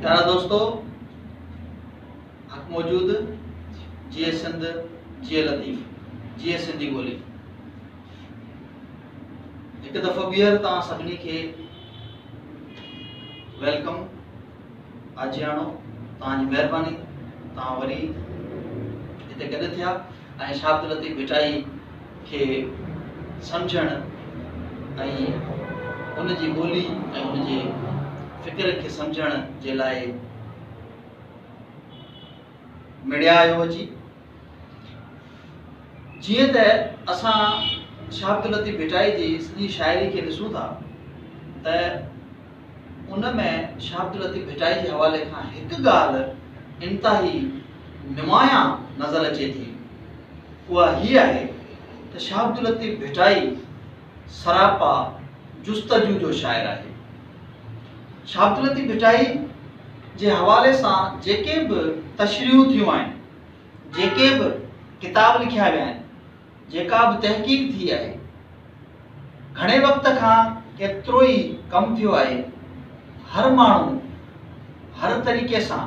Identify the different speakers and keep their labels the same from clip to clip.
Speaker 1: پيارا دوستو حق موجود جيئي سنڌ جيئي لطيف جيئي سنڌي ٻولي هڪ دفعو ٻيهر توهان سڀني کي welcome آجياڻو توهان جي مهرباني توهان وري هتي گڏ ٿيا ۽ شاهه عبداللطيف ڀٽائي کي سمجهڻ ۽ ان جي ٻولي ۽ ان جي فڪر کي سمجهڻ جي لاء مڙيا آهيو اچي. جيئن ته اسان شاهه عبداللطيف ڀٽائي جي سڄي شاعري کي ڏسون ٿا ته ان ۾ شاهه عبداللطيف ڀٽائي جي حوالي کان هڪ ڳالهه انتهائي نمايان نظر اچي ٿي اها هيء آهي ته شاهه عبداللطيف ڀٽائي سراپا جستجو جو شاعر آهي. شاهه عبداللطيف ڀٽائي جي حوالي سان جيڪي به تشريحون ٿيون آهن، جيڪي به ڪتاب لکيا ويا آهن، جيڪا به تحقيق ٿي آهي، گهڻي وقت کان ڪيترو ئي ڪم ٿيو آهي، هر ماڻهو هر طريقي سان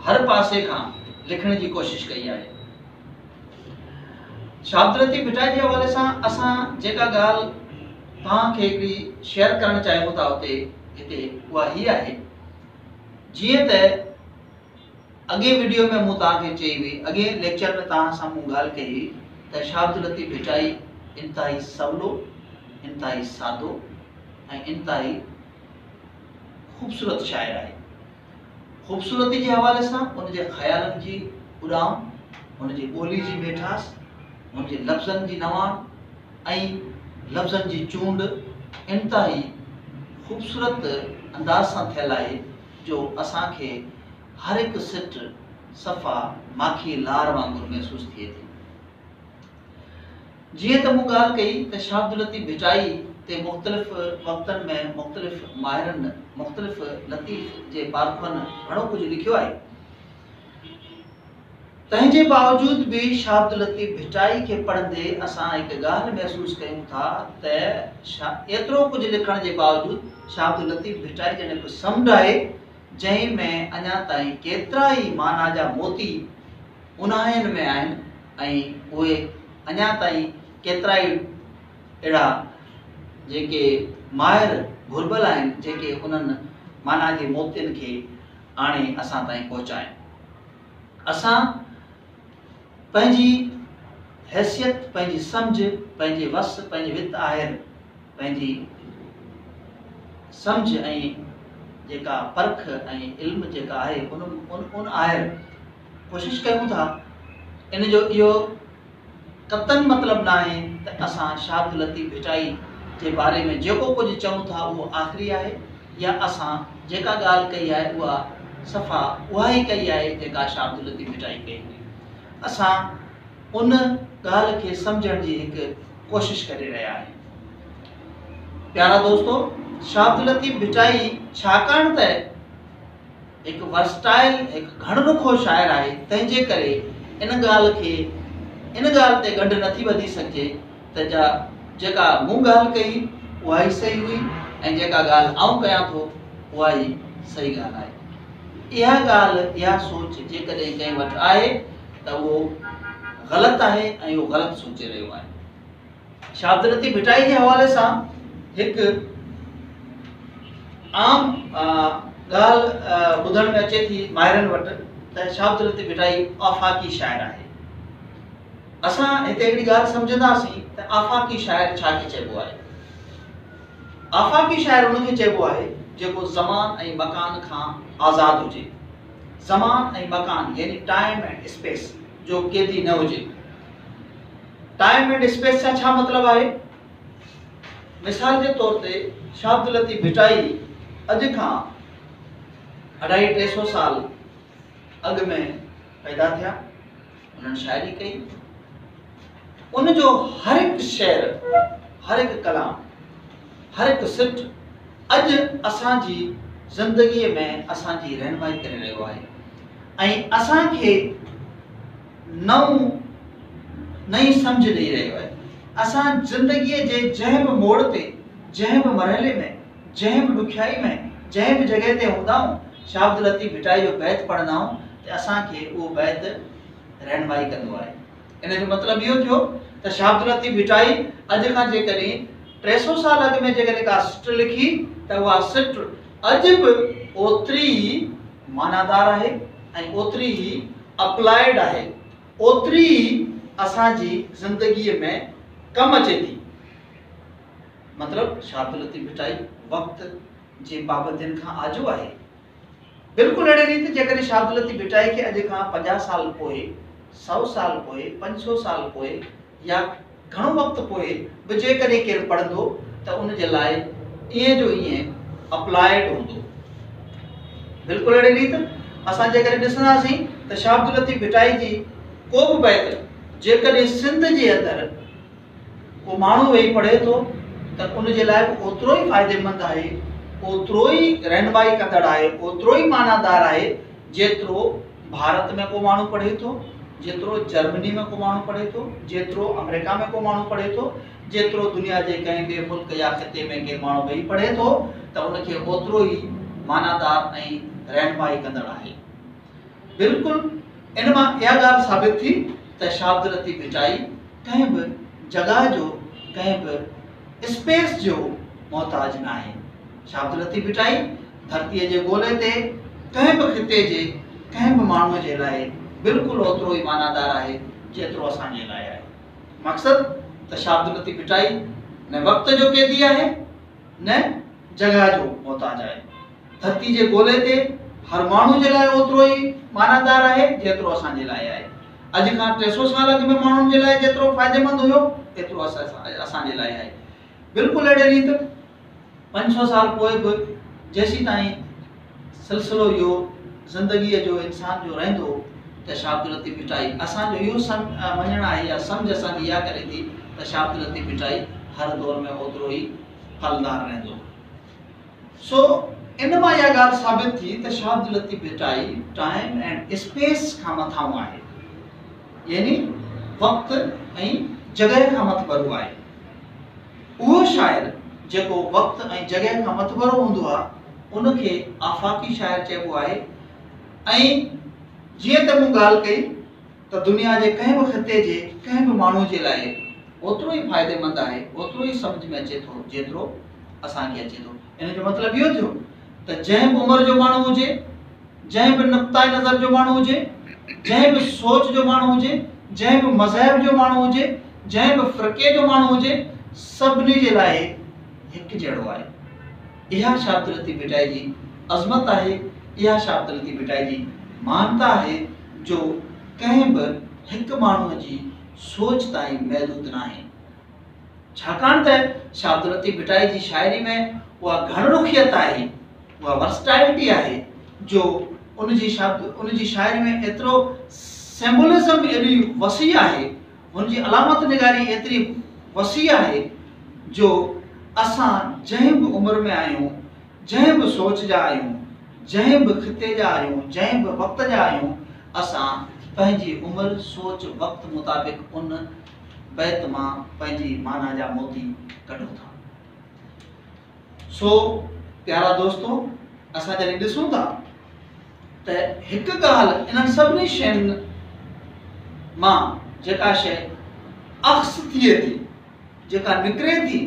Speaker 1: هر پاسي کان لکڻ جي ڪوشش ڪئي آهي. شاهه عبداللطيف ڀٽائي جي حوالي سان اسان جيڪا ڳالهه توهان کي هڪڙي شيئر ڪرڻ چاهيون ٿا اتي هتي اها هي آهي جيئن ته اڳئين وڊيو ۾ مون توهان کي چئي هئي، اڳئين ليڪچر ۾ توهان سان مون ڳالهه ڪئي هئي ته شاهه عبداللطيف ڀٽائي انتهائي سولو، انتهائي سادو ۽ انتهائي خوبصورت شاعر آهي. خوبصورتي جي حوالي سان ان جي خيالن جي اڏام، هن جي ٻولي جي ميٺاس، هن جي لفظن جي نواڻ ۽ لفظن جي چونڊ انتهائي خوبصورت انداز سان ٿيل آهي. جو اسان کي هر هڪ سٽ صفا ماکي لار وانگر محسوس ٿئي ٿي. جيئن ته مون ڳالهه ڪئي ته شاهه عبداللطيف ڀٽائي تي مختلف وقتن ۾ مختلف ماهرن مختلف لطيف جي پارکن گهڻو ڪجهه لکيو آهي. تنهن جي باوجود به شاهه عبداللطيف ڀٽائي کي پڙهندي اسان هڪ ڳالهه محسوس ڪيون ٿا ته ايترو ڪجهه لکڻ جي باوجود شاهه عبداللطيف ڀٽائي ڄڻ هڪ سمنڊ آهي جنهن ۾ اڃا تائين ڪيترا ئي معنيٰ جا موتي اونهاين ۾ آهن ۽ اهي اڃا تائين ڪيترائي اهڙا جيڪي ماهر گهربل آهن جيڪي انهن معنيٰ جي موتين کي آڻي اسان تائين پهچائين. اسان پنهنجي حيثيت، پنهنجي سمجهه، پنهنجي وس، پنهنجي وت آهر، پنهنجي سمجهه ۽ جيڪا پرک ۽ علم جيڪا آهي ان ان آهر ڪوشش ڪيون ٿا. ان جو اهو قطعاً مطلب ناهي ته اسان شاهه عبداللطيف ڀٽائي جي باري ۾ جيڪو ڪجهه چئون ٿا اهو آخري آهي يا اسان جيڪا ڳالهه ڪئي آهي اها صفا اها ئي ڪئي آهي جيڪا شاهه عبداللطيف ڀٽائي ڪئي هئي. اسان ان ڳالهه کي سمجهڻ جي هڪ ڪوشش ڪري رهيا آهيون. پيارا دوستو! شاهه عبداللطيف ڀٽائي ڇاڪاڻ ته هڪ ورسٽائل، هڪ گهڻ رخو شاعر آهي، تنهن جي ڪري ان ڳالهه کي ان ڳالهه تي ڳنڍ نٿي ٻڌي سگهجي ته جا جيڪا مون ڳالهه ڪئي اها ئي صحيح هئي ۽ جيڪا ڳالهه آئون ڪيان ٿو اها ئي صحيح ڳالهه آهي. اها ڳالهه، اها سوچ جيڪڏهن ڪنهن وٽ آهي ته اهو غلط آهي ۽ اهو غلط سوچي رهيو آهي. شاهه عبداللطيف ڀٽائي جي حوالي سان هڪ عام ڳالهه ٻڌڻ ۾ اچي ٿي ماهرن وٽ ته شاهه عبداللطيف ڀٽائي آفاقي شاعر آهي. اسان هتي هڪڙي ڳالهه سمجهنداسين ته آفاقي شاعر ڇا کي چئبو آهي؟ آفاقي شاعر ان کي چئبو آهي جيڪو زمان ۽ مڪان کان آزاد هجي. زمان ۽ مڪان يعني ٽائيم اينڊ اسپيس جو قيدي نه هجي. ٽائيم اينڊ اسپيس سان ڇا مطلب آهي؟ مثال جي طور تي شاهه عبداللطيف ڀٽائي اڄ کان اڍائي ٽي سو سال اڳ ۾ پيدا ٿيا، انهن شاعري ڪئي، ان جو هر هڪ شعر، هر هڪ ڪلام، هر هڪ سٽ اڄ اسان جي زندگيء ۾ اسان جي رهنمائي ڪري رهيو آهي ۽ اسان کي نئون نئين سمجهه ڏئي رهيو آهي. اسان زندگيء جي جنهن به موڙ تي، جنهن به مرحلي ۾، جنهن به ڏکيائي ۾، جنهن به جڳهه تي هوندا آهيون، شاهه عبداللطيف ڀٽائي جو بيت پڙهندا آهيون ته اسان کي اهو بيت رهنمائي ڪندو آهي. ان جو مطلب اهو ٿيو ته شاهه عبداللطيف ڀٽائي اڄ کان جيڪڏهن 300 سال اڳ ۾ جيڪڏهن ڪا سٽ لکي ته اها سٽ اڄ به اوتري ئي معنادار آهي ۽ اوتري ئي اپلائيڊ آهي، اوتري ئي اسان جي زندگيء ۾ ڪم اچي ٿي. مطلب شاهه عبداللطيف ڀٽائي وقت جي پابندين کان آجو آهي. بلڪل اهڙي ريت جيڪڏهن شاهه عبداللطيف ڀٽائي کي اڄ کان 50 سال پوء، 100 سال پوء، 500 سال پوء يا گهڻو وقت پوء به جيڪڏهن ڪير پڙهندو ته ان جي لاء ائين جو ائين اپلائيڊ هوندو. بلڪل اهڙي ريت اسان جيڪڏهن ڏسنداسين ته شاهه عبداللطيف ڀٽائي جي ڪو به بيت جيڪڏهن سنڌ جي اندر ڪو ماڻهو ويهي پڙهي ٿو ته ان جي لاء به اوترو ئي فائديمند آهي، اوترو ئي رهنمائي ڪندڙ آهي، اوترو ئي معنيٰ دار آهي جيترو ڀارت ۾ ڪو ماڻهو پڙهي ٿو، جيترو جرمني ۾ ڪو ماڻهو پڙهي ٿو، جيترو آمريڪا ۾ ڪو ماڻهو پڙهي ٿو، جيترو دنيا جي ڪنهن ٻئي ملڪ يا خطي ۾ ڪي ماڻهو ويهي پڙهي ٿو ته ان کي اوترو ئي معنيٰ دار ۽ رهنمائي ڪندڙ آهي. بلڪل ان مان اها ڳالهه ثابت ٿي ته شاهه عبداللطيف ڀٽائي ڪنهن به جڳهه جو، ڪنهن به اسپيس جو محتاج ناهي. شاهه عبداللطيف ڀٽائي ڌرتيء جي گولي تي ڪنهن به خطي جي ڪنهن به ماڻهوء جي لاء بلڪل اوترو ئي معنيٰ دار آهي جيترو اسان جي لاء آهي. مقصد ته شاهه عبداللطيف ڀٽائي نه وقت جو قيدي آهي نه جڳهه جو محتاج آهي. ڌرتي جي گولي تي هر ماڻهو جي لاء اوترو ئي معنيٰ دار آهي جيترو اسان جي لاء آهي. اڄ کان 300 سال اڳ ۾ ماڻهن جي لاء جيترو فائديمند هيو ايترو اسان جي لاء آهي. بلڪل اهڙي ريت 500 سال پوء به جيسيتائين سلسلو اهو زندگيء جو انسان جو رهندو ته شاهه عبداللطيف ڀٽائي اسان جو اهو مڃڻ آهي يا سمجهه اسان جي اها ڪري ٿي ته شاهه عبداللطيف ڀٽائي هر دور ۾ اوترو ئي ڦلدار رهندو. سو ان مان اها ڳالهه ثابت ٿي ته Shah Abdul Latif Bhittai time and space کان مٿانهون آهي يعني وقت ۽ جڳهه کان مٿڀرو آهي. اهو شاعر جيڪو وقت ۽ جڳهه کان مٿڀرو هوندو آهي ان کي آفاقي شاعر چئبو آهي ۽ جيئن ته مون ڳالهه ڪئي ته دنيا جي ڪنهن به خطي جي ڪنهن به ماڻهو جي لاء اوترو ئي فائديمند آهي، اوترو ئي سمجهه ۾ اچي ٿو جيترو اسان کي اچي ٿو. ان جو مطلب اهو ٿيو ته جنهن به عمر جو ماڻهو هجي، جنهن به نقطه نظر جو ماڻهو هجي، جنهن به سوچ جو ماڻهو هجي، جنهن به مذهب جو ماڻهو هجي، جنهن به فرقي جو ماڻهو هجي، سڀني جي لاء هڪ جهڙو آهي. اها شاهه عبداللطيف ڀٽائي جي عظمت آهي، اها شاهه عبداللطيف ڀٽائي جي مهانتا آهي جو ڪنهن به هڪ ماڻهوء جي سوچ تائين محدود ناهي. ڇاڪاڻ ته شاهه عبداللطيف ڀٽائي جي شاعري ۾ اها گهڻ رخيت آهي، اها ورسٽائلٽي آهي جو ان جي ان جي شاعري ۾ ايترو سيمبولزم ايڏي وسيع آهي، هن جي علامت نگاري ايتري وسيع آهي جو اسان جنهن به عمر ۾ آهيون، جنهن به سوچ جا آهيون، جنهن به خطي جا آهيون، جنهن به وقت جا آهيون، اسان پنهنجي عمر، سوچ، وقت مطابق ان بيت مان پنهنجي معنيٰ جا موتي ڪڍون ٿا. سو پيارا دوستو اسان جڏهن ڏسون ٿا ته هڪ ڳالهه انهن سڀني شين مان جيڪا شيء اخذ ٿئي ٿي، جيڪا نڪري ٿي،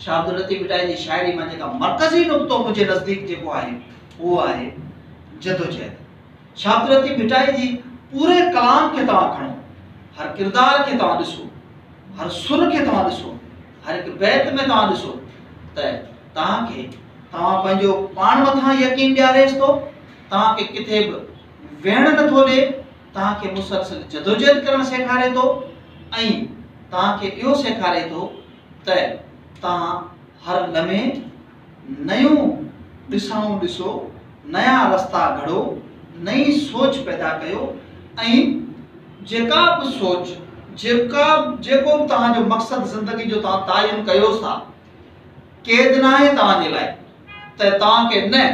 Speaker 1: شاهه عبداللطيف ڀٽائي جي شاعري مان جيڪا مرڪزي نقطو منهنجي نزديڪ جيڪو آهي اهو آهي جدوجهد. شاهه عبداللطيف ڀٽائي جي پوري ڪلام کي توهان کڻو، هر ڪردار کي توهان ڏسو، هر سر کي توهان ڏسو، هر هڪ بيت ۾ توهان ڏسو ته توهان کي توهان پنهنجو پاڻ مٿان يقين ڏياريس ٿو، توهان کي ڪٿي به ويهڻ نٿو ڏي، توهان کي مسلسل جدوجهد ڪرڻ سيکاري ٿو ۽ توهان کي اهو سيکاري ٿو ته توهان هر لمحي نيون ڏسائون ڏسو، نيا رستا گهڙو، نئين سوچ پيدا ڪيو ۽ جيڪا به سوچ، جيڪا جيڪو به توهان جو مقصد زندگي جو توهان تعين ڪيوس ٿا، قيد ناهي توهان جي لاء ته توهان کي نه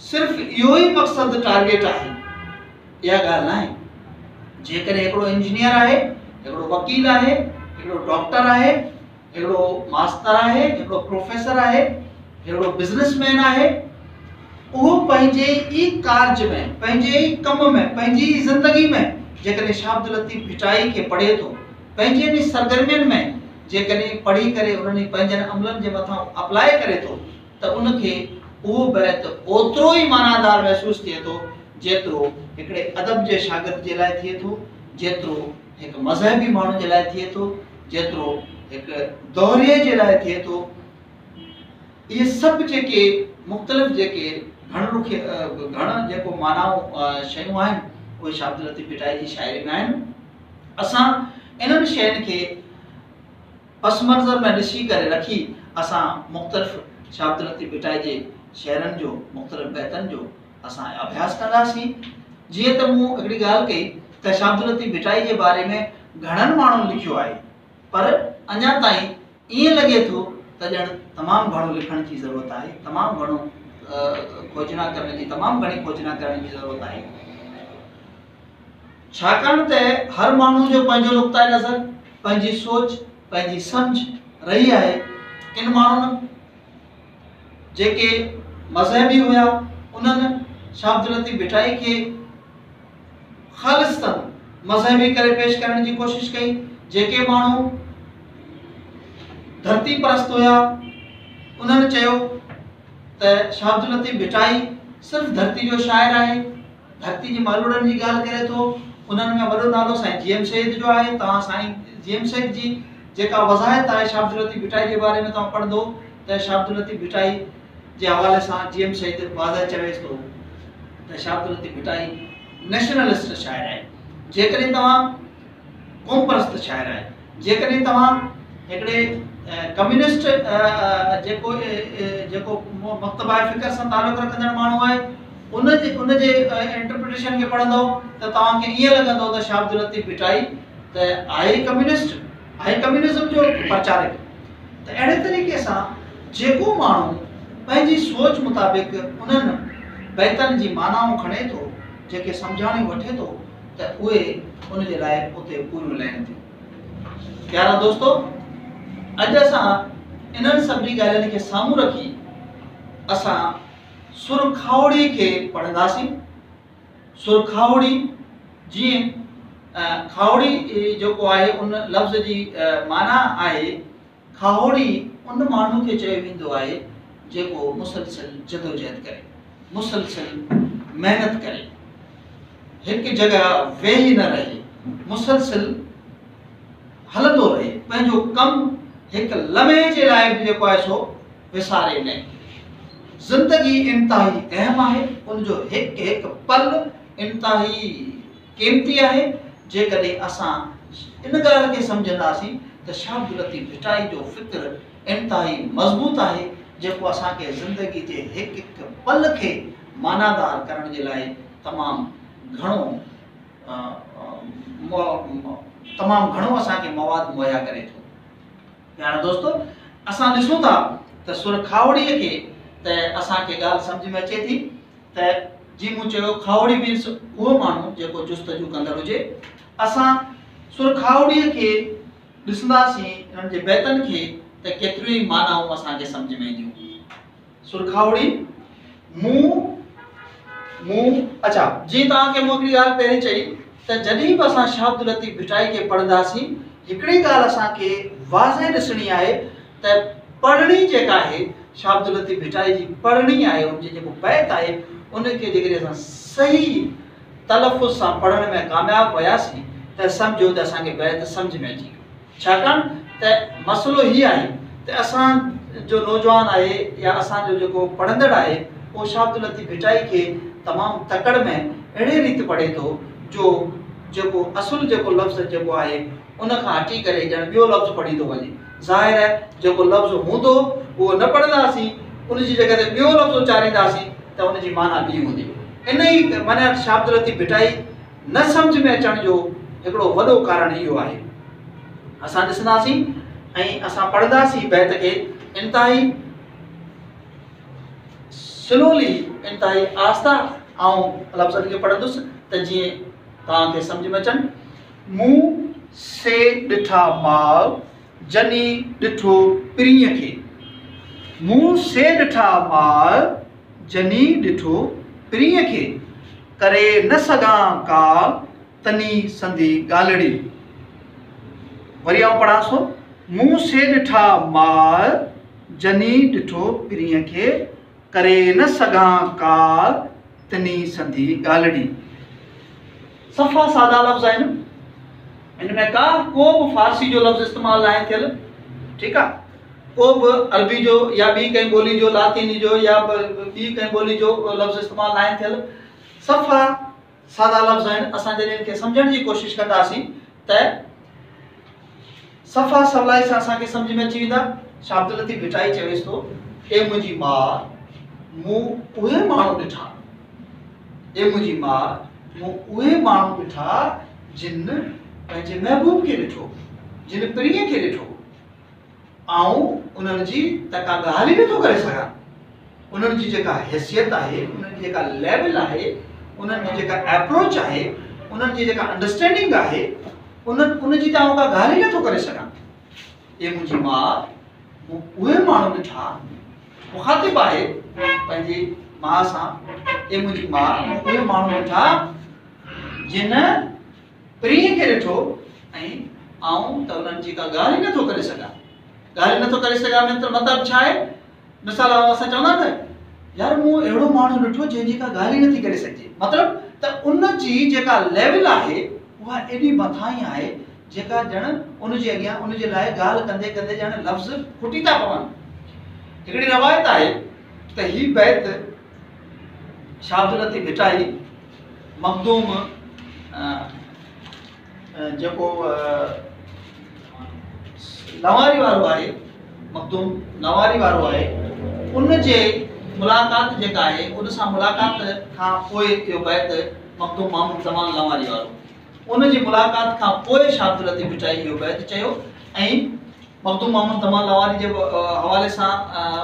Speaker 1: صرف اهو ئي مقصد ٽارگيٽ آهي، اها ڳالهه ناهي. جيڪڏهن هڪڙو انجنيئر آهي، هڪڙو وڪيل آهي، هڪڙو ڊاڪٽر آهي، هڪڙو ماستر آهي، هڪڙو پروفيسر آهي، هڪڙو بزنس مين آهي، اهو پنهنجي ئي ڪارج ۾، پنهنجي ئي ڪم ۾، پنهنجي ئي زندگي ۾ جيڪڏهن شاهه عبداللطيف ڀٽائي کي پڙهي ٿو، پنهنجين ئي سرگرمين ۾ جيڪڏهن پڙهي ڪري انهن ئي پنهنجن عملن جي مٿان اپلاء ڪري ٿو ته ان کي اهو بيت اوترو ئي معنيٰ دار محسوس ٿئي ٿو جيترو هڪڙي ادب جي شاگرد جي لاء ٿئي ٿو، جيترو هڪ مذهبي ماڻهو جي لاء ٿئي ٿو، جيترو هڪ دوريء جي لاء ٿئي ٿو. اهي سڀ جيڪي مختلف جيڪي گهڻ رخي گهڻ جيڪو معنائون شيون آهن اهي شاهه عبداللطيف ڀٽائي جي شاعري ۾ آهن. اسان انهن شين کي پس منظر ۾ ڏسي ڪري رکي اسان مختلف شاهه عبداللطيف ڀٽائي جي شعرن جو مختلف بيتن جو اسان اڀياس ڪنداسين. جيئن ته مون هڪڙي ڳالهه ڪئي ته شاهه عبداللطيف ڀٽائي جي باري ۾ گهڻن ماڻهن لکيو آهي پر اڃا تائين ائين لڳي ٿو ته ڄڻ تمام گهڻو لکڻ جي ضرورت آهي، تمام گهڻو کوجنا ڪرڻ جي تمام گهڻي کوجنا ڪرڻ جي ضرورت آهي. ڇاڪاڻ ته هر ماڻهو جو پنهنجو نقطه نظر، پنهنجي سوچ، پنهنجي سمجهه رهي آهي. ڪن ماڻهن جيڪي مذهبي هيا انهن شاهه عبداللطيف ڀٽائي کي خالصتاً مذهبي ڪري پيش ڪرڻ جي ڪوشش ڪئي. جيڪي ماڻهو ڌرتي پرست هيا انهن چيو ته شاهه عبداللطيف ڀٽائي صرف ڌرتي جو شاعر آهي، ڌرتي جي مالوڙن جي ڳالهه ڪري ٿو. انهن ۾ وڏو نالو سائين جي ايم سيد جو آهي. توهان سائين جي ايم سيد جي جيڪا وضاحت آهي شاهه عبداللطيف ڀٽائي جي باري ۾ توهان پڙهندو ته شاهه عبداللطيف ڀٽائي جي حوالي سان جي ايم سيد واضح چوي ٿو ته شاهه عبداللطيف ڀٽائي نيشنلسٽ شاعر آهي. جيڪڏهن توهان قوم پرست شاعر آهي، جيڪڏهن توهان هڪڙي ڪميونسٽ جيڪو جيڪو مڪتبه فڪر سان تعلق رکندڙ ماڻهو آهي ان جي ان جي انٽرپريٽيشن کي پڙهندو ته توهان کي ائين لڳندو ته شاهه عبداللطيف ڀٽائي ته آهي ڪميونسٽ، آهي ڪميونزم جو پرچارڪ. ته اهڙي طريقي سان جيڪو ماڻهو پنهنجي سوچ مطابق انهن بيتن جي معنائون کڻي ٿو، جيڪي سمجهاڻيون وٺي ٿو ته اهي ان جي لاء اتي پوريون لهن ٿيون. پيارا دوستو، اڄ اسان انهن سڀني ڳالهين کي سامهون رکي اسان سر کاهوڙي کي پڙهنداسين. سر کاهوڙي جيئن کاهوڙي جيڪو آهي ان لفظ جي معنيٰ آهي کاهوڙي ان ماڻهو کي چيو ويندو آهي جيڪو مسلسل جدوجهد ڪري، مسلسل محنت ڪري، هڪ جڳهه ويهي نه رهي، مسلسل هلندو رهي، پنهنجو ڪم هڪ لمحي جي لاء به جيڪو آهي سو وساري نه. زندگي انتهائي اهم آهي، ان جو هڪ هڪ پل انتهائي قيمتي آهي. جيڪڏهن اسان ان ڳالهه کي سمجهنداسين ته شاهه عبداللطيف ڀٽائي جو فڪر انتهائي مضبوط آهي، جيڪو اسان کي زندگي جي هڪ هڪ پل کي معنيٰ دار ڪرڻ جي لاء تمام گهڻو تمام گهڻو اسان کي مواد مهيا ڪري ٿو. پيارا دوستو، اسان ڏسون ٿا ته سر کاهوڙيء کي ته اسان کي ڳالهه سمجهه ۾ اچي ٿي ته جي مون چيو کاهوڙي مينس اهو ماڻهو جيڪو جستجو ڪندڙ هجي. اسان سر کاهوڙيء کي ڏسنداسين انهن جي بيتن کي ته ڪيتريون ئي معنائون اسان کي سمجهه ۾ اينديون. سر کاهوڙي مون مون اڇا جي توهان کي مون هڪڙي ڳالهه پهرين چئي ته جڏهن به اسان شاهه عبداللطيف ڀٽائي کي پڙهنداسين هڪڙي ڳالهه اسان کي واضح ڏسڻي آهي ته پڙهڻي جيڪا آهي شاهه عبداللطيف ڀٽائي جي پڙهڻي آهي ان جي جيڪو بيت آهي ان کي جيڪڏهن اسان صحيح تلفظ سان پڙهڻ ۾ ڪامياب وياسين ته سمجهو ته اسان کي بيت سمجهه ۾ اچي ويو. ڇاڪاڻ ته مسئلو هي آهي ته اسان جو نوجوان آهي يا اسان جو جيڪو پڙهندڙ آهي اهو شاهه عبداللطيف ڀٽائي کي تمام تڪڙ ۾ اهڙي ريت پڙهي ٿو جو جيڪو اصل جيڪو لفظ جيڪو آهي ان کان هٽي ڪري ڄڻ ٻيو لفظ پڙهي ٿو وڃي. ظاهر آهي جيڪو لفظ هوندو اهو نه پڙهنداسين، ان جي جڳهه تي ٻيو لفظ اچارينداسين ته ان جي معنيٰ ٻي هوندي. انهي معنيٰ شاهه عبداللطيف ڀٽائي نه سمجهه ۾ اچڻ جو هڪڙو وڏو ڪارڻ اهو آهي. اسان ڏسنداسين ۽ اسان پڙهنداسين بيت کي انتهائي سلولي، انتهائي آهسته آئون لفظن کي پڙهندس ته جيئن توهان کي سمجهه ۾ اچن. مون سي ڏٺا ماء، جني ڏٺو پرينء کي. مون سي ڏٺا ماء، جني ڏٺو پرينء کي، ڪري نه سگهان ڪال، تني سندي ڳالهڙي. وري آئون پڙهانس ٿو، مون سي ڏٺا ماء، جني ڏٺو پرينء کي، ڪري نه سگهان ڪال، تني سندي ڳالهڙي. صفا سادا لفظ آهن، ان ۾ ڪا ڪو به فارسي جو لفظ استعمال ناهي ٿيل، ٺيڪ آ، ڪو به عربي جو يا ٻي ڪنهن ٻولي جو، لاطيني جو يا ٻي ڪنهن ٻولي جو لفظ استعمال ناهي ٿيل. صفا سادا لفظ آهن. اسان جڏهن ان کي سمجهڻ جي ڪوشش ڪنداسين ته صفا سولائي سان اسان کي سمجهه ۾ اچي ويندا. شاهه عبداللطيف ڀٽائي چويس ٿو، اي منهنجي ماء، مون اهي ماڻهو ڏٺا، اي منهنجي ماء، مون اهي ماڻهو ڏٺا جن پنهنجي محبوب کي ڏٺو، جن پرينء کي ڏٺو. آئون انهن جي ته ڪا ڳالهه ئي نٿو ڪري سگهان. انهن جي جيڪا حيثيت آهي، انهن جي جيڪا ليول آهي، انهن جي جيڪا ايپروچ آهي، انهن جي جيڪا انڊرسٽينڊنگ آهي، انهن ان جي ته آئون ڪا ڳالهه ئي نٿو ڪري سگهان. اي منهنجي ماء، مون اهي ماڻهو ڏٺا، مخاطب آهي پنهنجي ماء سان، اي منهنجي ماء، مون اهي ماڻهو ڏٺا جن پرينء کي ڏٺو ۽ آئون ته انهن جي ڪا ڳالهه ئي نٿو ڪري سگهان. ڳالهه ئي نٿو ڪري سگهان مطلب ڇا آهي؟ مثال اسان چوندا آهيون ته يار مون اهڙو ماڻهو ڏٺو جنهن جي ڪا ڳالهه ئي نٿي ڪري سگهجي. مطلب ته ان جي جيڪا ليول آهي اها ايڏي مٿاهين آهي جيڪا ڄڻ ان جي اڳيان ان جي لاء ڳالهه ڪندي ڪندي ڄڻ لفظ کٽي ٿا پون. هڪڙي روايت آهي ته هي بيت شاهه عبداللطيف ڀٽائي مخدوم جيڪو لنواري وارو آهي، مخدوم لنواري وارو آهي، ان جي ملاقات جيڪا آهي ان سان ملاقات کان پوء اهو بيت مخدوم محمد زمان لنواري وارو ان جي ملاقات کان پوء شاهه عبداللطيف ڀٽائي اهو بيت چيو. ۽ مخدوم محمد زمان لنواري جي حوالي سان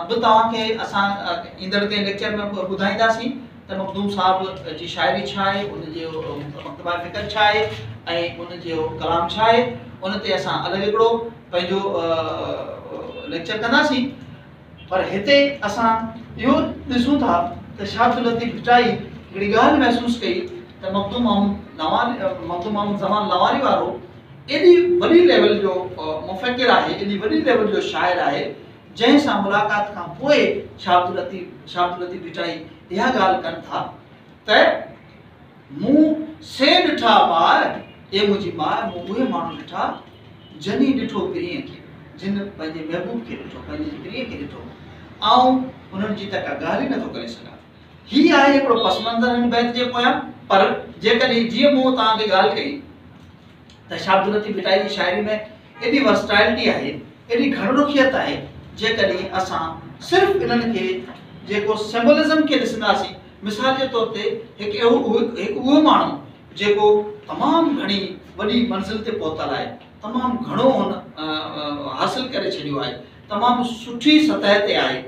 Speaker 1: به توهان کي اسان ايندڙ ڪنهن ليڪچر ۾ ٻڌائينداسين ته مخدوم صاحب جي شاعري ڇا آهي، ان جو مڪتبه فڪر ڇا آهي ۽ ان جو ڪلام ڇا آهي، ان تي اسان الڳ هڪڙو پنهنجو ليڪچر ڪنداسين. پر هتي اسان اهو ڏسون ٿا ته شاهه عبداللطيف ڀٽائي هڪڙي ڳالهه محسوس ڪئي ته مخدوم محمد لنواري، مخدوم محمد زمان لنواري وارو ايڏي وڏي ليول جو مفڪر آهي، ايڏي وڏي ليول جو شاعر آهي، جنهن سان ملاقات کان پوء شاهه عبداللطيف، شاهه عبداللطيف ڀٽائي اها ڳالهه ڪن ٿا ته مون سي ڏٺا ماء، اي منهنجي ماء، مون اهي ماڻهو ڏٺا جني ڏٺو پرينء کي، جن پنهنجي محبوب کي ڏٺو، پنهنجي پرينء کي ڏٺو، آئون انهن جي ته ڪا ڳالهه ئي نٿو ڪري سگهان. هي آهي هڪڙو پس منظر هن بيت جي پويان. پر جيڪڏهن جيئن مون توهان کي ڳالهه ڪئي ته شاهه عبداللطيف ڀٽائي جي شاعري ۾ ايڏي ورسٽائلٽي آهي، ايڏي گهڻ رخيت آهي، جيڪڏهن اسان صرف انهن کي جيڪو سمبولزم کي ڏسنداسين، مثال جي طور تي هڪ اهڙو هڪ اهو ماڻهو جيڪو تمام گهڻي وڏي منزل تي پهتل آهي، تمام گهڻو هن حاصل ڪري ڇڏيو آهي، تمام سٺي سطح تي آهي،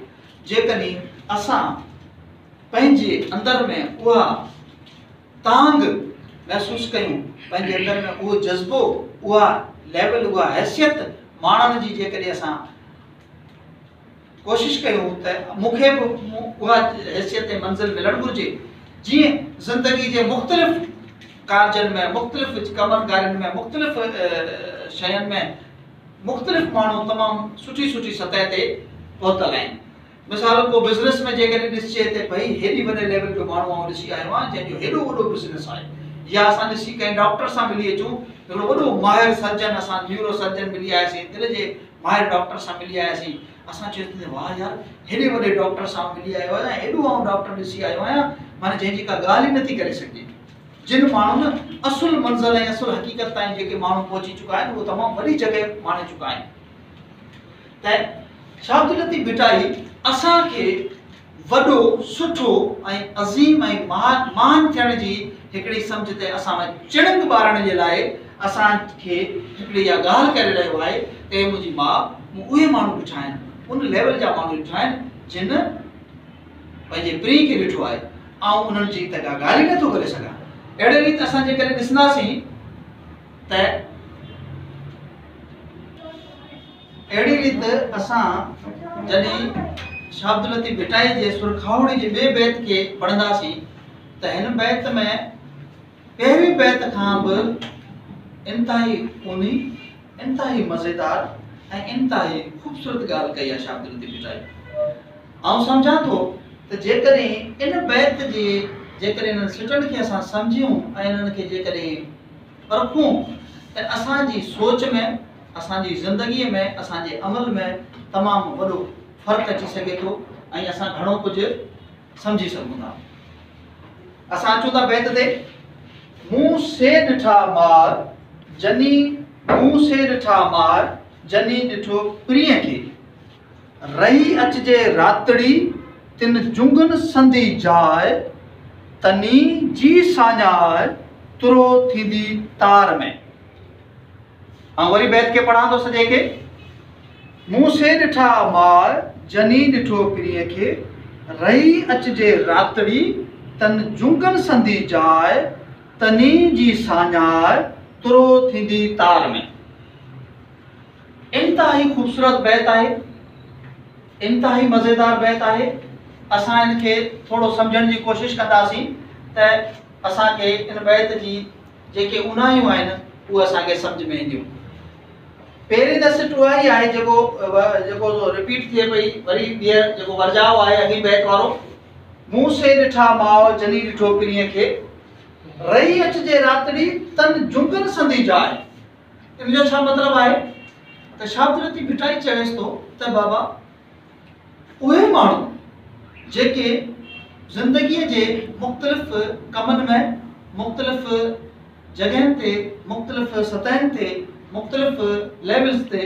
Speaker 1: جيڪڏهن اسان پنهنجي اندر ۾ اها تانگهه محسوس ڪيون، پنهنجي اندر ۾ اهو جذبو، اها ليول، اها حيثيت ماڻڻ جي جيڪڏهن اسان ڪوشش ڪيون ته مون کي به اها حيثيت ۽ منزل ملڻ گهرجي، جيئن زندگي جي مختلف ڪارجن ۾، مختلف ڪمن ڪارين ۾، مختلف شين ۾ مختلف ماڻهو تمام سٺي سٺي سطح تي پهتل آهن. مثال ڪو بزنس ۾ جيڪڏهن ڏسجي ته ڀئي هيڏي وڏي ليول جو ماڻهو آئون ڏسي آيو آهيان جنهن جو هيڏو وڏو بزنس آهي، يا اسان ڏسي ڪنهن ڊاڪٽر سان ملي اچون، هڪڙو وڏو ماهر سرجن، اسان نيورو سرجن ملي آياسين، دل جي ماهر ڊاڪٽر سان ملي آياسين، اسان چيوسين ته واهه يار هيڏي وڏي ڊاڪٽر سان ملي آيو آهيان، هيڏو آئون ڊاڪٽر ڏسي آيو آهيان، معنيٰ جنهن جي ڪا ڳالهه ئي نٿي ڪري سگهجي. جن ماڻهن اصل منزل ۽ اصل حقيقت تائين جيڪي ماڻهو پهچي چڪا آهن اهي تمام وڏي جڳهه ماڻي چڪا آهن. ته شاهه عبداللطيف ڀٽائي اسان کي وڏو، سٺو ۽ عظيم ۽ مهان ٿيڻ جي هڪڙي سمجهه تي اسان ۾ چڻنگ ٻارڻ جي لاء اسان کي هڪڙي اها ڳالهه ڪري رهيو آهي ته اي منهنجي ماء، مون اهي ماڻهو ڏٺا آهن، ان ليول جا ماڻهو ڏٺا آهن، جن پنهنجي پرينء کي ڏٺو آهي، آئون انهن جي ته ڪا ڳالهه ئي نٿو ڪري سگهان. اهڙي ريت اسان جيڪڏهن ڏسنداسين ته. اهڙي ريت اسان جڏهن شاهه عبداللطيف ڀٽائي جي سر کاهوڙي جي ٻئي بيت کي پڙهنداسين ته هن بيت ۾ پهرين بيت کان به انتهائي اونهي، انتهائي مزيدار ۽ انتهائي خوبصورت ڳالهه ڪئي آهي شاهه عبداللطيف ڀٽائي. آئون سمجهان ٿو ته جيڪڏهن ان بيت جي جيڪڏهن انهن سٽن کي اسان سمجهون ۽ انهن کي جيڪڏهن پرکون ته اسان جي سوچ ۾، اسان جي زندگيء ۾، اسان جي عمل ۾ تمام وڏو فرق اچي سگهي ٿو ۽ اسان گهڻو ڪجهه سمجهي سگهون ٿا. اسان اچون ٿا بيت تي. مون سي ڏٺا مار، جني مون سي ڏٺا مار، جني ڏٺو پرينء کي. رهي اچجي راتڙي، تن جنگن سندي جاء، تني جي ساڃاء، ترهو ٿيندي تار ۾. آئون وري بيت کي پڙهان ٿو سڄي کي. مون سي ڏٺا ماء، جني ڏٺو پرينء کي، رهي اچجي راتڙي، تن جنگن سندي جاء، تني جي ساڃاء، ترهو ٿيندي تار ۾. انتهائي خوبصورت بيت آهي، انتهائي مزيدار بيت آهي. اسان ان کي ٿورو سمجهڻ جي ڪوشش ڪنداسين ته اسان کي ان بيت جي جيڪي اونهايون آهن اهي اسان کي سمجهه ۾ اينديون. پهرين ته سٽ اها ئي آهي جيڪو جيڪو رپيٽ ٿئي پئي وري ٻيهر جيڪو ورجاء آهي اڳئين بيت وارو. مون سي ڏٺا ماء جني ڏٺو پرينء کي، رهي اچجي راتڙي تن جنگن سندي جاء. ان جو ڇا مطلب آهي ته شاهه عبداللطيف ڀٽائي چويس ٿو ته بابا اهي ماڻهو جيڪي زندگيء جي مختلف ڪمن ۾ مختلف جڳهين تي مختلف سطحن تي مختلف ليولز تي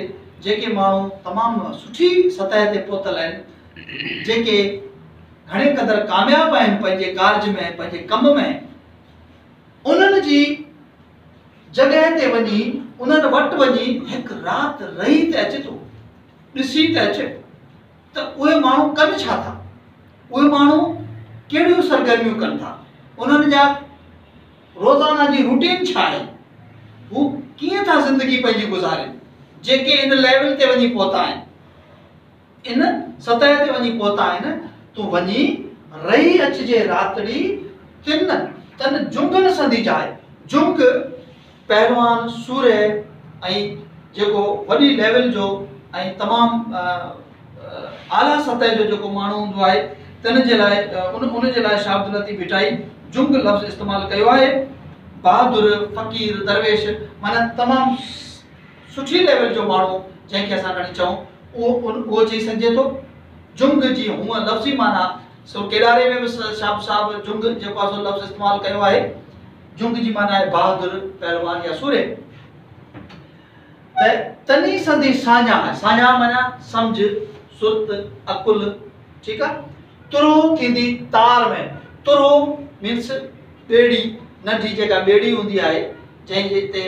Speaker 1: جيڪي ماڻهو تمام سٺي سطح تي پهتل آهن جيڪي گهڻي قدر ڪامياب آهن پنهنجي ڪارج ۾ پنهنجي ڪم ۾ انهن جي جڳهه تي وڃي انهن وٽ وڃي هڪ رات رهي ته اچ ٿو ڏسي ته اچ ته اهي ماڻهو ڪن ڇا ٿا؟ اهي ماڻهو ڪهڙيون سرگرميون ڪن ٿا؟ انهن جا روزانه جي روٽين ڇا آهي؟ هو ڪيئن ٿا زندگي پنهنجي گذارين؟ جيڪي ان ليول تي وڃي پهتا آهن، ان سطح تي وڃي پهتا آهن، تون وڃي رهي اچجي راتڙي تن تن جنگن سندي جاء. جنگ پهلوان سورهيه ۽ جيڪو وڏي ليول جو ۽ تمام اعليٰ سطح جو جيڪو ماڻهو هوندو آهي تنھن جي لاء ان ان جي لاء شاھ عبداللطيف ڀٽائي جنگ لفظ استعمال ڪيو آهي. بهادر، فقير، درويش معنيٰ تمام سٺي ليول جو ماڻهو جنهن کي اسان کڻي چئون اهو ان اهو چئي سگهجي ٿو. جنگ جي هونء لفظي معنيٰ سو ڪيڏاري ۾ به شاھ صاحب جنگ جيڪو آهي سو لفظ استعمال ڪيو آهي. جنگ جي معنيٰ آهي بهادر، پهلوان يا سورهيه. ته تني سندي ساڃاهه، ساڃاهه معنيٰ سمجهه، سرت، عقل، ٺيڪ آ. ترهو ٿيندي تار ۾، ترهو مينس ٻيڙي، ننڍي جيڪا ٻيڙي هوندي آهي، جنهن جي تي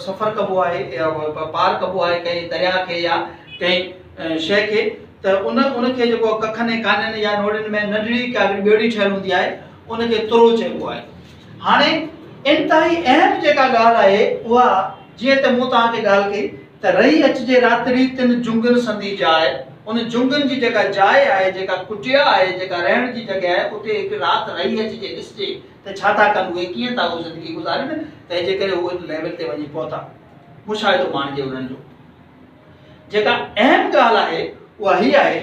Speaker 1: سفر ڪبو آهي يا پار ڪبو آهي ڪنهن درياء کي يا ڪنهن شيء کي ته ان ان کي جيڪو ڪکن ۽ ڪانين يا نوڙين ۾ ننڍڙي ڪا ٻيڙي ٺهيل هوندي آهي، ان کي ترهو چئبو آهي. هاڻي انتهائي اهم جيڪا ڳالهه آهي اها جيئن ته مون توهان کي ڳالهه ڪئي ته رهي اچجي راتڙي تن جنگن سندي جاء ان جنگن جي جيڪا جاء آهي جيڪا ڪٽيا آهي جيڪا رهڻ جي جڳهه آهي اتي هڪ رات رهي اچجي ڏسجي ته ڇا ٿا ڪن اهي ڪيئن ٿا اهو زندگي گذارين تنهن جي ڪري هو ان ليول تي وڃي پهتا مشاهدو ماڻجي انهن جو جيڪا اهم ڳالهه آهي اها هي آهي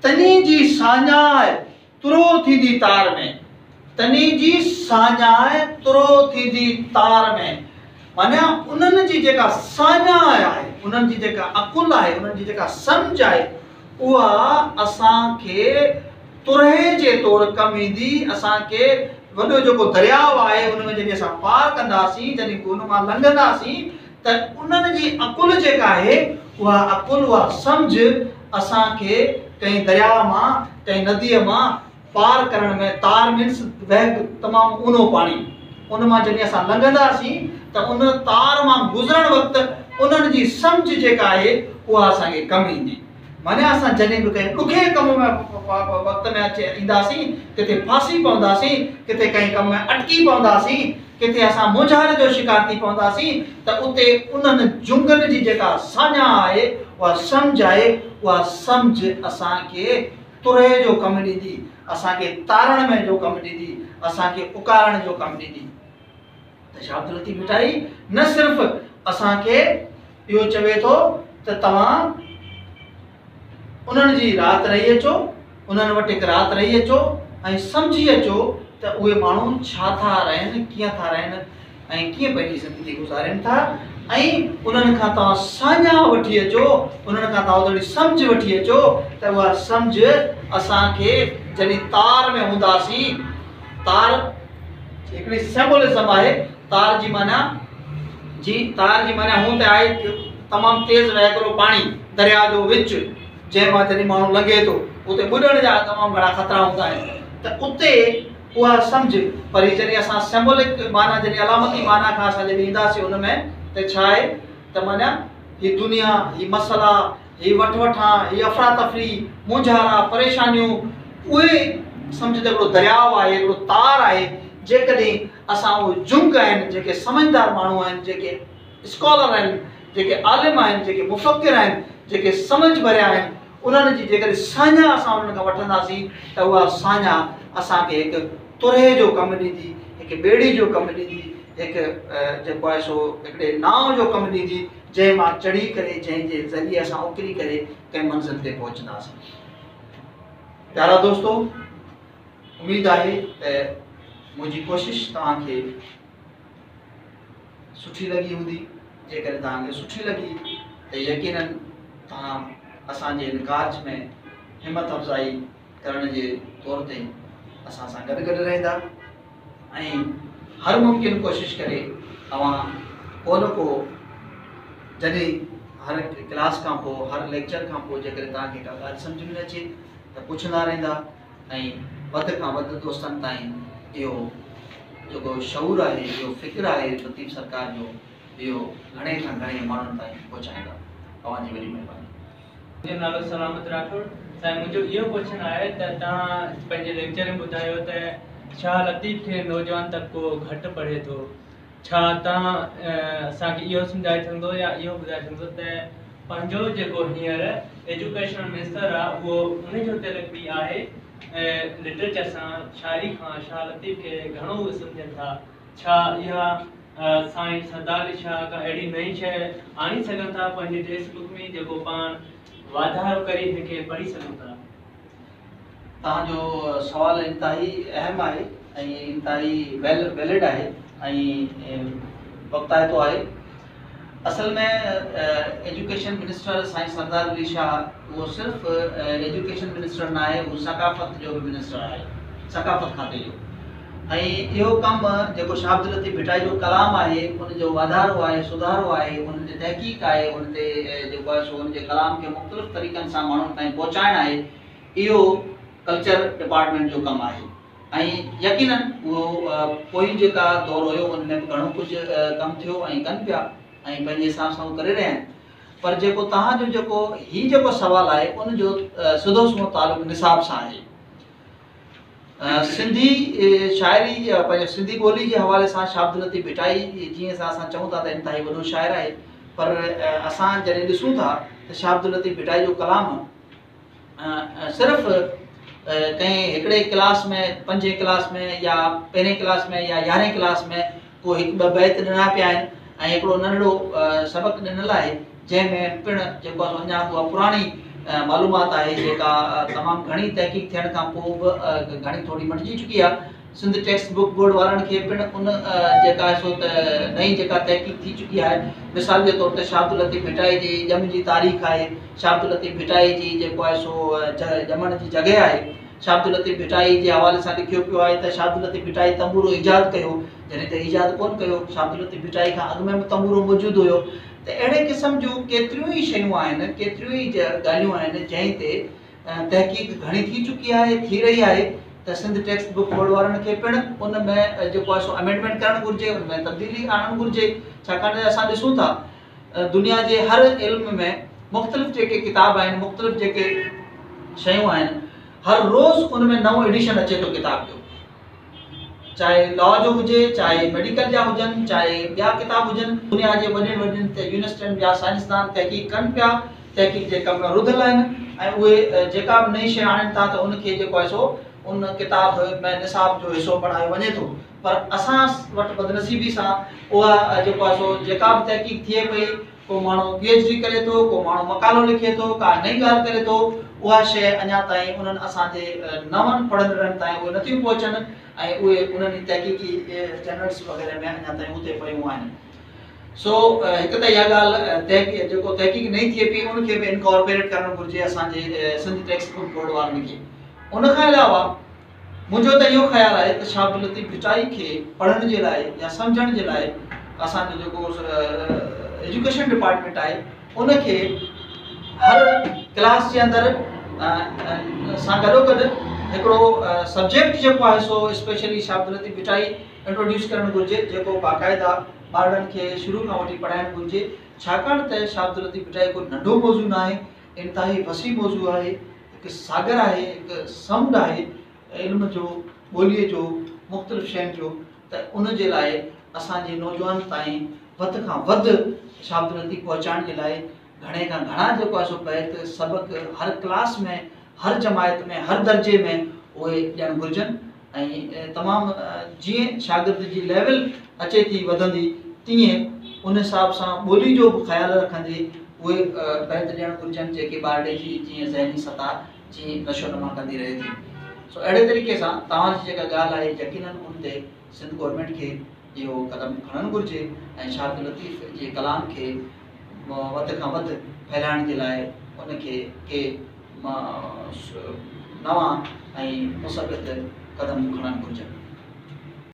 Speaker 1: تني جي ساڃاهه ترو ٿيندي تار ۾، تني جي ساڃاهه ترو ٿيندي تار ۾، معنيٰ انهن جي جيڪا ساڃاهه آهي، انهن جي جيڪا عقل آهي، انهن جي جيڪا سمجهه آهي، اها اسان کي ترهي جي طور ڪم ايندي، اسان کي وڏو جيڪو درياء آهي، ان ۾ جڏهن اسان پار ڪنداسين، جڏهن ان مان لنگهنداسين ته انهن جي عقل جيڪا آهي، اها عقل، اها سمجهه اسان کي ڪنهن درياء مان، ڪنهن نديء مان پار ڪرڻ ۾، تار مينس وهڪ تمام اونهو پاڻي، ان مان جڏهن اسان لنگهنداسين ته ان تار مان گذرڻ وقت انهن جي سمجهه جيڪا آهي اها اسان کي ڪم ايندي. معنيٰ اسان جڏهن به ڪنهن ڏکئي ڪم ۾ وقت ۾ اچي اينداسين، ڪٿي ڦاسي پونداسين، ڪٿي ڪنهن ڪم ۾ اٽڪي پونداسين، ڪٿي اسان مونجهاري جو شڪار ٿي پونداسين ته اتي انهن جنگن جي جيڪا ساڃاهه آهي، اها سمجهه آهي، اها سمجهه اسان کي ترهي جو ڪم ڏيندي، اسان کي تارڻ ۾ جو ڪم ڏيندي، اسان کي اڪارڻ جو ڪم ڏيندي. ته شاهه عبداللطيف ڀٽائي نه صرف اسان کي اهو چوي ٿو ته توهان انهن جي رات رهي اچو، انهن وٽ هڪ رات رهي اچو ۽ سمجهي اچو ته اهي ماڻهو ڇا ٿا رهن، ڪيئن ٿا رهن ۽ ڪيئن پنهنجي زندگي گذارين ٿا ۽ انهن کان توهان ساڃاهه وٺي اچو، انهن کان توهان ٿوري سمجهه وٺي اچو ته اها سمجهه اسان کي جڏهن تار ۾ هونداسين، تار هڪڙي سيمبولزم آهي، تار جي معنيٰ جي تار جي معنيٰ هونء ته آهي تمام تيز وهڪرو پاڻي، درياء جو وچ، جنهن مان جڏهن ماڻهو لنگهي ٿو، اتي ٻڏڻ جا تمام گهڻا خطرا هوندا آهن ته اتي اها سمجهه، پر هي جڏهن اسان سيمبولڪ معنيٰ جڏهن علامتي معنيٰ کان اسان جڏهن اينداسين ان ۾ ته ڇا آهي ته معنيٰ هي دنيا، هي مسئلا، هي وٺ وٺان، هي افراتفري، مونجهارا، پريشانيون، اهي سمجهه ته هڪڙو درياء آهي، هڪڙو تار آهي، جيڪڏهن اسان اهي جنگ آهن، جيڪي سمجهدار ماڻهو آهن، جيڪي اسڪالر آهن، جيڪي عالم آهن، جيڪي مفڪر آهن، جيڪي سمجهه ڀريا آهن، انهن جي جيڪڏهن ساڃاهه اسان انهن کان وٺنداسين ته اها ساڃاهه اسان کي هڪ ترهي جو ڪم ڏيندي، هڪ ٻيڙي جو ڪم ڏيندي، هڪ جيڪو آهي سو هڪڙي نانء جو ڪم ڏيندي، جنهن مان چڙهي ڪري، جنهن جي ذريعي اسان اڪري ڪري ڪنهن منزل تي پهچنداسين. پيارا دوستو، اميد آهي ته منهنجي ڪوشش توهان کي سٺي لڳي هوندي. جيڪڏهن توهان کي سٺي لڳي ته يقيناً توهان اسان جي هن ڪارج ۾ همت افزائي ڪرڻ جي طور تي اسان سان گڏ گڏ رهندا ۽ هر ممڪن ڪوشش ڪري اوهان ڪو نه ڪو جڏهن هر ڪلاس کان پوء هر ليڪچر کان پوء جيڪڏهن توهان کي ڪا ڳالهه سمجهه ۾ نه اچي ته پڇندا رهندا ۽ وڌ کان وڌ دوستن تائين اهو جيڪو شعور آهي، اهو فڪر آهي لطيف سرڪار جو، اهو گهڻي کان گهڻي ماڻهن تائين پهچائيندا. اوهان جي وڏي مهرباني.
Speaker 2: منهنجو نالو سلامت راٺوڙ. سائين منهنجو اهو ڪوشچن آهي ته توهان پنهنجي ليڪچر ۾ ٻڌايو ته شاهه لطيف کي نوجوان طبقو گهٽ پڙهي ٿو، ڇا توهان اسان کي اهو سمجهائي سگهندو يا اهو ٻڌائي سگهندو ته پنهنجو جيڪو هينئر ايجوڪيشنل منسٽر آ اهو ان جو تعلق به آهي لٽريچر سان، شاعري کان شاهه لطيف کي گهڻو اهي سمجهن ٿا، ڇا اها سائين سردار علي شاهه ڪا اهڙي نئين شيء آڻي سگهن ٿا پنهنجي ٽيڪسٽ بڪ ۾ جيڪو پاڻ واڌارو ڪري هن کي پڙهي سگهون ٿا؟
Speaker 1: توهان جو سوال انتهائي اهم آهي ۽ انتهائي ويل ويلڊ آهي ۽ وقتائتو آهي. اصل ۾ ايجوڪيشن منسٽر سائين سردار علي شاهه اهو صرف ايجوڪيشن منسٽر نه آهي، هو ثقافت جو به منسٽر آهي، ثقافت کاتي جو. ۽ اهو ڪم جيڪو شاهه عبداللطيف ڀٽائي جو ڪلام آهي ان جو واڌارو آهي، سڌارو آهي، ان تي تحقيق آهي، ان تي جيڪو آهي سو ان جي ڪلام کي مختلف طريقن سان ماڻهن تائين پهچائڻ آهي، اهو ڪلچر ڊپارٽمينٽ جو ڪم آهي. ۽ يقينن اهو پوئين جيڪا دور هيو ان ۾ به گهڻو ڪجهه ڪم ٿيو ۽ ڪن پيا ۽ پنهنجي حساب سان هو ڪري رهيا آهن پر جيڪو توهان جو جيڪو هي جيڪو سوال آهي ان جو سڌو سنئون تعلق نصاب سان آهي. سنڌي شاعري پنهنجو سنڌي ٻولي جي حوالي سان شاهه عبداللطيف ڀٽائي جيئن اسان چئون ٿا ته انتهائي وڏو شاعر آهي پر اسان جڏهن ڏسون ٿا ته شاهه عبداللطيف ڀٽائي جو ڪلام صرف ڪنهن هڪڙي ڪلاس ۾ پنجين ڪلاس ۾ يا پهرين ڪلاس ۾ يا يارهين ڪلاس ۾ ڪو هڪ ٻه بيت ڏنا پيا آهن ۽ هڪڙو ننڍڙو سبق ڏنل آهي جنهن ۾ پڻ جيڪو آهي اڃا اها پراڻي معلومات آهي جيڪا تمام گهڻي تحقيق ٿيڻ کان پوء به گهڻي ٿوري مٽجي چڪي آهي. سنڌ ٽيڪسٽ بڪ بورڊ وارن کي پڻ ان جيڪا آهي سو ته نئين جيڪا تحقيق ٿي چڪي آهي مثال جي طور تي شاهه عبداللطيف ڀٽائي جي ڄم جي تاريخ آهي، شاهه عبداللطيف ڀٽائي جي جيڪو آهي سو ڄمڻ جي جڳهه آهي، شاهه عبداللطيف ڀٽائي جي حوالي سان لکيو پيو آهي ته شاهه عبداللطيف ڀٽائي تنبورو ايجاد ڪيو، جڏهن ته ايجاد ڪونه ڪيو، شاهه عبداللطيف ڀٽائي کان اڳ ۾ به تنبورو موجود هيو ته اهڙي قسم جون ڪيتريون ئي شيون آهن، ڪيتريون ئي ڳالهيون آهن جنهن تي تحقيق گهڻي ٿي چڪي آهي، ٿي رهي آهي ته سنڌ ٽيڪسٽ بڪ بورڊ وارن کي پڻ ان ۾ جيڪو آهي سو امينڊمينٽ ڪرڻ گهرجي، ان ۾ تبديلي آڻڻ گهرجي، ڇاڪاڻ ته اسان ڏسون ٿا دنيا جي هر علم ۾ مختلف جيڪي ڪتاب آهن، مختلف جيڪي شيون آهن، هر روز ان ۾ نئون ايڊيشن اچي ٿو ڪتاب جو، چاهي لا جو هجي، چاهي ميڊيڪل جا هجن، چاهي ٻيا ڪتاب هجن، دنيا جي وڏين وڏين يونيورسٽين جا سائنسدان تحقيق ڪن پيا، تحقيق جي ڪم ۾ رڌل آهن ۽ اهي جيڪا به نئين شيء آڻين ٿا ته ان کي جيڪو آهي سو ان ڪتاب ۾ نصاب جو حصو بڻايو وڃي ٿو. پر اسان وٽ بدنصيبي سان اها جيڪو آهي سو جيڪا به تحقيق ٿئي پئي، ڪو ماڻهو پي ايڇ ڊي ڪري ٿو، ڪو ماڻهو مقالو لکي ٿو، ڪا نئين ڳالهه ڪري ٿو، اها شيء اڃا تائين انهن اسان جي نون پڙهندڙن تائين اهي نٿيون پهچن ۽ اهي انهن ئي تحقيقي جرنلس وغيره ۾ اڃا تائين اتي پيون آهن. سو هڪ ته اها ڳالهه تحقيق جيڪو تحقيق نئين ٿئي پئي ان کي به انڪارپوريٽ ڪرڻ گهرجي اسان جي سنڌ ٽيڪسٽ بڪ بورڊ وارن کي. ان کان علاوه منهنجو ته اهو خيال آهي ته شاهه عبداللطيف ڀٽائي کي پڙهڻ جي لاء يا سمجهڻ جي لاء اسان جو جيڪو ايجوڪيشن ڊپارٽمينٽ آهي ان کي هر ڪلاس جي اندر سان گڏو گڏ هڪڙو سبجيڪٽ جيڪو آهي سو اسپيشلي شاهه عبداللطيف ڀٽائي انٽروڊيوس ڪرڻ گهرجي، جيڪو باقاعده ٻارڙن کي شروع کان وٺي پڙهائڻ گهرجي. ڇاڪاڻ ته شاهه عبداللطيف ڀٽائي ڪو ننڍو موضوع ناهي، انتهائي وسيع موضوع آهي، هڪ ساگر آهي، هڪ سمنڊ آهي علم جو، ٻوليء جو، مختلف شين جو. ته ان جي لاء اسان جي نوجوان تائين وڌ کان وڌ شاهه عبداللطيف پهچائڻ جي لاء گهڻي کان گهڻا جيڪو آهي سو بيت، سبق هر ڪلاس ۾، هر جماعت ۾، هر درجي ۾ اهي ڏيڻ گهرجن. ۽ تمام جيئن شاگرد جي ليول اچي ٿي وڌندي تيئن ان حساب سان ٻولي جو به خيال رکندي اهي بيت ڏيڻ گهرجن جيڪي ٻارڙي جي جيئن ذهني سطح جي نشو نما ڪندي رهي ٿي. سو اهڙي طريقي سان توهان جي جيڪا ڳالهه آهي يقينن ان تي سنڌ گورنمينٽ کي اهو قدم کڻڻ گهرجي ۽ شاهه عبداللطيف جي ڪلام کي وڌ کان وڌ ڦهلائڻ جي لاء ان کي ڪي نوان ۽ مثبت قدم کڻڻ گهرجن.